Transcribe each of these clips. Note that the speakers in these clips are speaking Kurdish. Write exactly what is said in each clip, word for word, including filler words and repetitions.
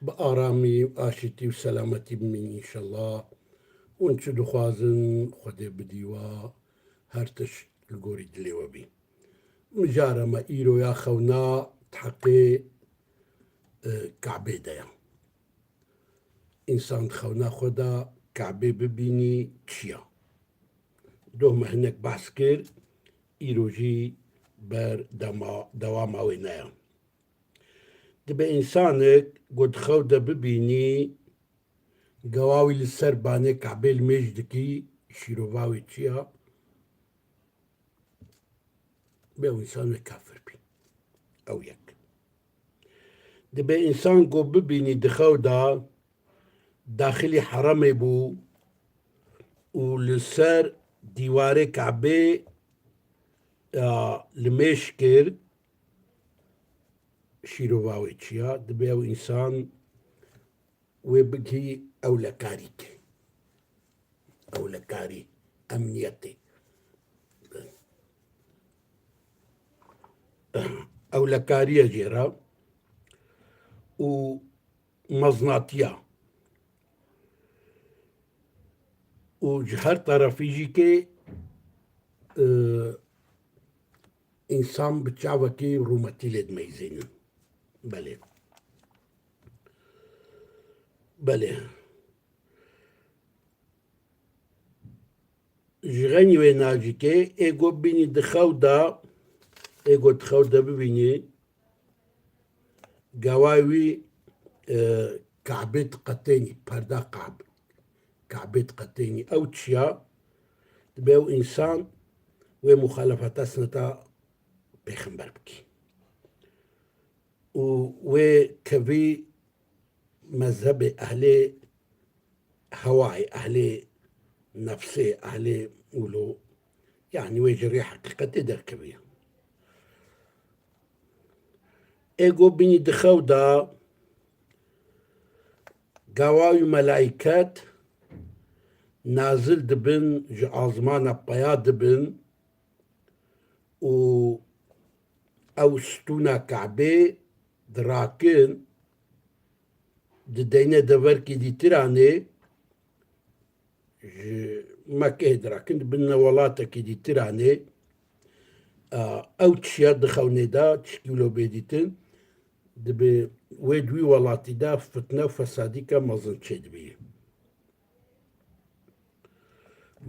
Bi aramî û aşîtî û selametî bimîn înşellah. Hûn çi dixwazin, Xwedê bidî we, her tişt li gorî dilê we bî. Mijara me îro ya xewna di heqê, e, Kabê de ye. Însan di xewna xwe de Kabê bibînî çi ye? Doh me hinek behs kir, îro jî ber dema, dewama wê ne ye. Dibe însanek ku di xew de bibînî, gewa wî li ser banê Kabê limêj dikî, şîrova wê çi ya? Be ew însan wê kafir bî. Ew yek. Dibe însan ku bibînî di xew de daxilî heremê bû û li ser dîwarê Kabê, ya, limêj kir, şîrova wê çi ya? Dibe ew însan wê bigihî ewlekarî ke. Ewlekarî, emniyetê. Ewlekariye jê re û meznatiya. Û ji her terefî jî ke, e, însan bi çavekî rûmetî lê dimeyzênin. Belê. Belê. Ji xeynî wê nacîkê, ê got bînî di xew de, ê got di xew de bibînî, gaway wî, e, Kabê diqetênî, perda Kab-, Kabê diqetênî. Ew çiya? Dibe ew însan wê muxalefeta sineta pêxember bikî. Û wê kevî mezhebê ehlê hewayê, ehlê nefsê, ehlê wilo, yanî wê ji rê heqîqetê derkeviye. Ê got bînî di xew de gawa wî melayket nazil dibin, ji azmana peya dibin û ew stûna Kabê dirakin, dideyne deverkê dîtiranê, ji Mekehê dirakin, dibine welatekî dîtiranê. A, ew çiya di xewnê de, çikî wilo bê dîtin, dibe wê di wî welatî de fitne û fesadîke mezin çêdibî.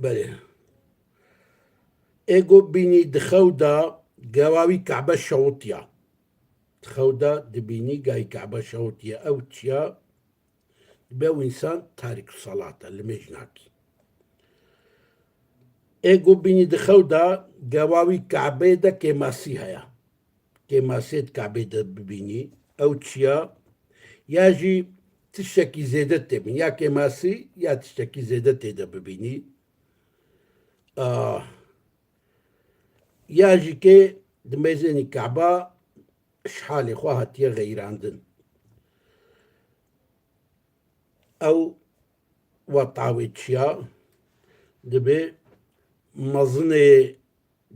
Belê. Ê got bînî di xew de gewa wî Kabe şewitiya. Di xew de dibînî gayî Kabe şewitiye. Ew çiya? Be ew însan tarîk û salat e, limêj nakî. Ê got bînî di xew de gewa wî Kabê de kêmasî heye. Kêmasiyê di Kabê de bibînî. Ew çiya? Ya jî tiştekî zêde tê bin. Ya kêmasî ya tiştekî zêde tê de bibînî. Ah. Ya jî kê dimeyzênî Kaba ji halê xwe hatiye xeyrandin. Ew weta wê çiya? Dibe mezinê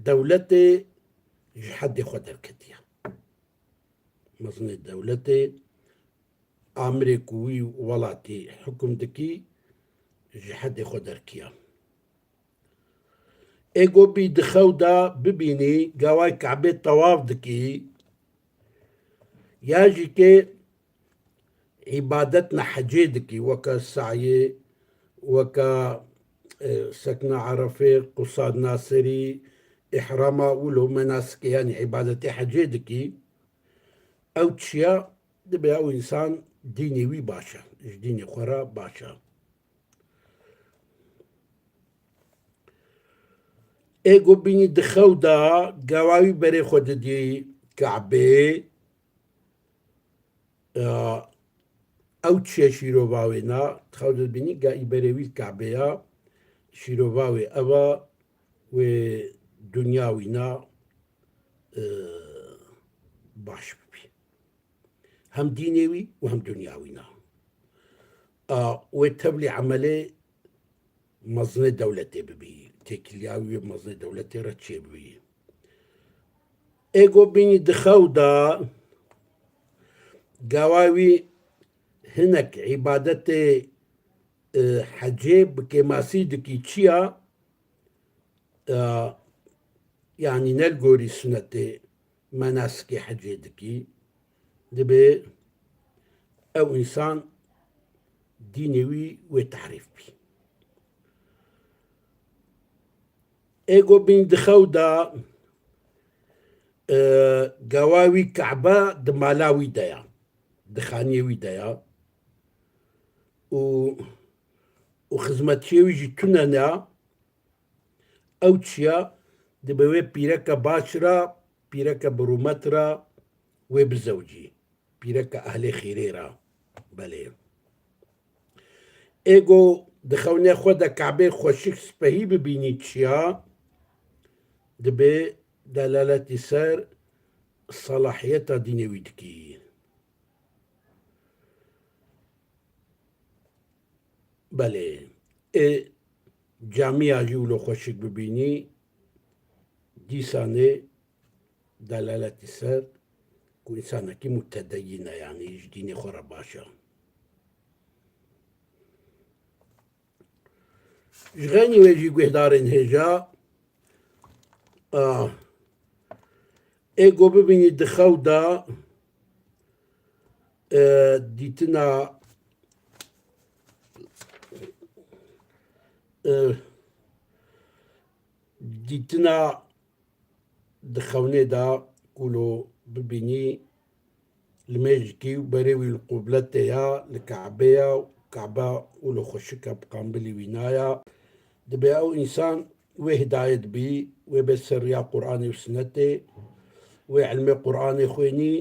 dewletê ji hedê xwe derketiye. Mezinê dewletê, amirê ku wî welatî hukum dikî, ji hedê xwe derkiya. Ê got bî di xew de bibînî gaway Kabê tewaf dikî, ya jî kê îbadetna hecê dikî, weke sayê, weke, e, sekna Erefê, qusad Naserî, îhrama, wilo menasikê, yanî îbadetê hecê dikî, ew çiya? Dibe ew însan dînê wî baş e, ji dînê xwe re baş e. Ê got bînî di xew de gawawî berê xwe didî Kabê, e, ew çiye şîrova wê na, di xew de dibînî ga î berê wî Kabê ya, şîrova wê ev e, wê dinya wî na, e, baş bibî. Hem dînê wî û hem dinya wî na. A, wê tevlî emelê mezinê dewletê bibî. Têkiliya wî wê mezinê dewletê re çêbibî. Ê got bînî di xew de gawa wî hinek îbadetê, e, hecê bi kêmasî dikî çiya, e, yanî ne li gorî sunetê menasikê hecê dikî, dibê ew însan dînê wî wê tehrîf bî. Ê go bîn di xew de, e, gawa wî Kebe di mala wî de ya, di xaniyê wî de ya û, û xizmetçiyê wî jî tune ne, ew çiya dibe wê pîreke baş ra, pîreke bi rûmet ra wê bizewcî. Pîreke ehlê xîrê ra. Belê. Ê go di xewnê xwe de Kebê xweşik spehî bibînî çiya, dibê delaletî ser selahiyeta dînê wî dikî. Belê. Ê camiya jî wilo xweşik bibînî, dîsanê delaletî ser ku însanekî mutedeyîn e, yanî ji dînê xwe re baş e. Ji xeynî wê jî guhdarên hêja, a, ê go bibînî di xew de, e, dîtina, e, dîtina di xewnê de ku lo bibînî limêjikî û berê wî li qubletê ya, li Kebê ya û Kebe wilo xweşik e, bi qambilî wî naya. Dibê ew însan wê hidayet bî, wê bê ser riya Qur'anê û Sinetê, wê ilmê Qur'anê xwênî,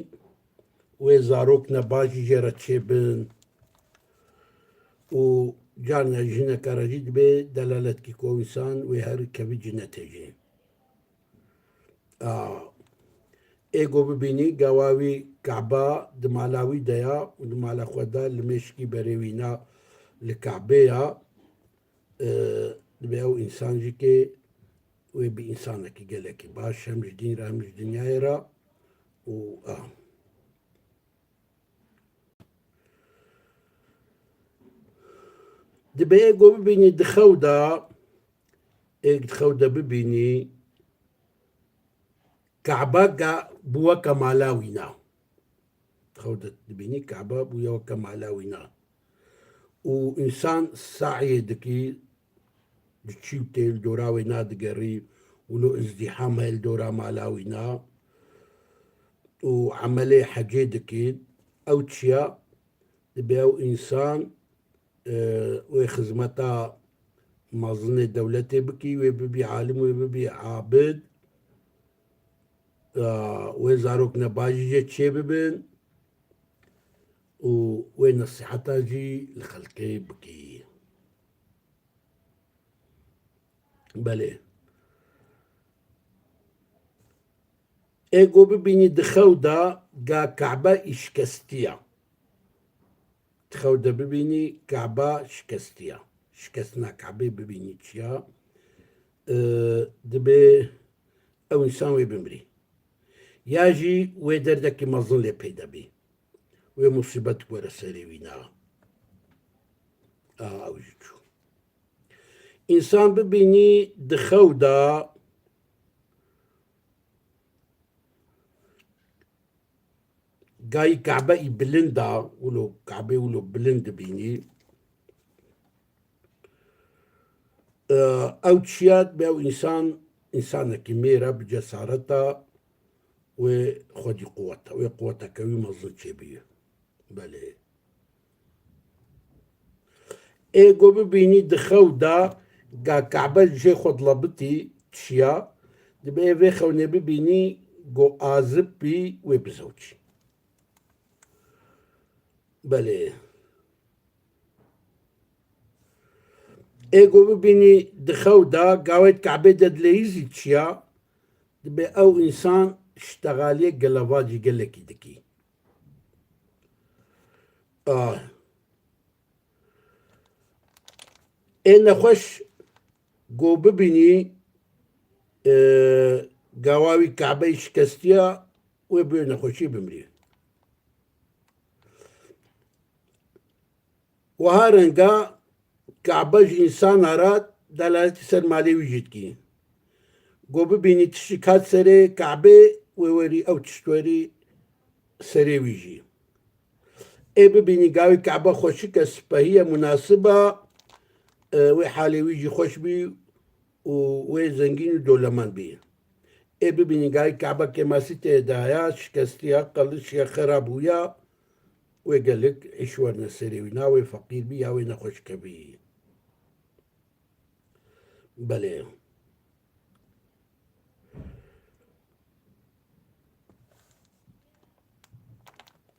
wê zarok nebaş jî jê re çêbin. Û carna ji hineke re jî dibê delaletkî ku ew însan wê her kevî cinetê jî. A, ê go bibînî gawa wî Keba di mala wî de ya û di mala xwe de limêşkî berê wî na li Kebê ya, e, dibê ew însan jî kê wê bi însanekî gelekî baş hem ji dîn re hem ji dinyayê re û a. Dibê ê go bibînî di xew de, ê di xew de bibînî Kebe ga bû weke mala wî na. Di xew de dibînî Kebe bûye weke mala wî na. Û însan seyê dikî, diçî û tê li dora wê nadigerî, wilo îzdîham heye li dora mala wî na û emelê hecê dikî, ew çiya dibe ew însan, e, wê xizmeta mezinê dewletê bikî, wê bibî alim, wê bibî abid, e, wê zarok nebaş jî jê çêbibin û wê nesîheta jî li xelkê bikî. Belê. Ê go bibînî di xew de ga Kebe îşkestiya. Di xew de bibînî Kebe şikestiya. Şikestina Kebê bibînî çiya. Ee, dibê ew însan wê bimirî. Ya jî wê derdekî mezin lê peyde bî. Wê musîbet were serê wî na. A, ew jî çû. Însan bibînî di xew de gayî Kebe î bilind a, wilo Kebê wilo bilind dibînî. Ew çiya dibe ew însan, însanekî mêr e bi cesareta wê xwedî quwet e. Wê quweteke wî mezin çêbî. Belê. Ê go bibînî di xew de ga Kebe jê xwe dilebitî çiya, dibe ê vê xewnê bibînî go azib bî wê bizewcî. Belê. Ê go bibînî di xew de gawê Kebê de dileyîzî çiya, dibe ew însan ştexaliyê gelevacî gelekî dikî. Ah. Ê nexweş go bibînî, e, gawa wî Kebeyî şikestiya, wê bi nexweşî bimirî. Wiha renga Ka'be ji însana re delaletî ser malê wî jî dikî. Go bibînî tiştik hat serê Ka'bê, wê werî ew tişt werî serê wî jî. Ê bibînî gavî Ka'be xweşik e, spehî ye, munasib e, e, wê halê wî jî xweş bî û wê zengîn û dewlemend bî. Ê bibînî gavî Ka'be kêmasî tê de heye, şikestiya, qelişiya, xerab bûya, wê gelek îş werne serê wî. Na wê feqîr bî ya wê nexweşik hebî. Belê.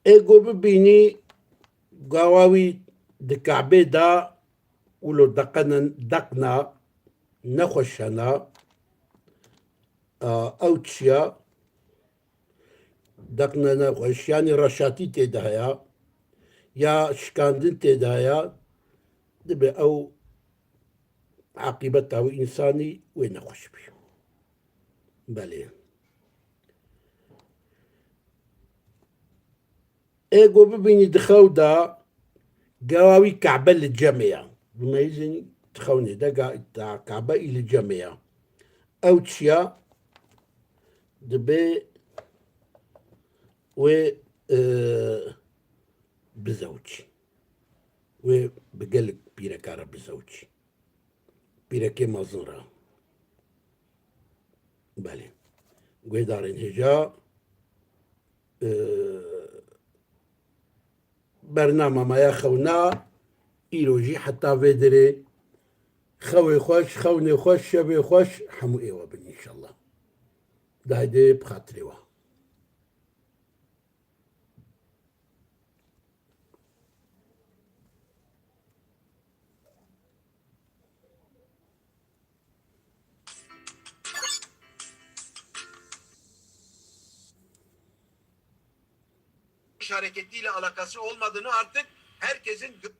Ê go bibînî gawa wî di Ka'bê de wilo deqene, deqna nexweş hene, a, ew çiya deqne nexweş, yanî reşatî tê de heye, ya şikandin tê de heye, dibe ew aqîbeta wî însanî wê nexweş bî. Belê. Ê go bibînî di xew de gewa wî Ka'be li cemê ye. Bimeyizîn di xewnê de ga-, ta Ka'be î li cemê ye. Ew çiya dibe wê, e, bizewicî. Wê bi gelek pîreka re bizewicî. Pîrekê mezin re. Belê. Guhdarên hêja, e, bernama me ya xewna, îro jî heta vê derê xewê xweş, xewnê xweş, şevê xweş, hemû êwe bin înşallah. Dayde bi xatirê we. Hareketiyle alakası olmadığını artık herkesin gö-